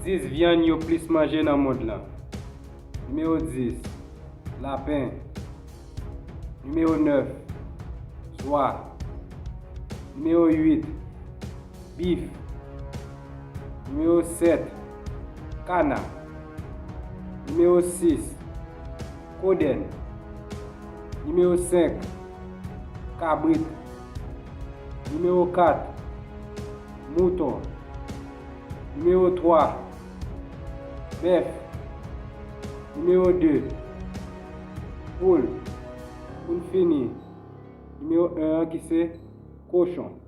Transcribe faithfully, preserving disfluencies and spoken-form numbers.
Dis vyann yo plis manje nan mond lan. Nimewo dis, lapen. Nimewo nèf, zwa. Nimewo uit, bif. Nimewo sèt, kana. Nimewo sis, kodèn. Nimewo senk, kabrit. Nimewo kat, mouton. Nimewo twa, bèf. Nimewo de, poul. Pou n fini, nimewo en an ki se kochon.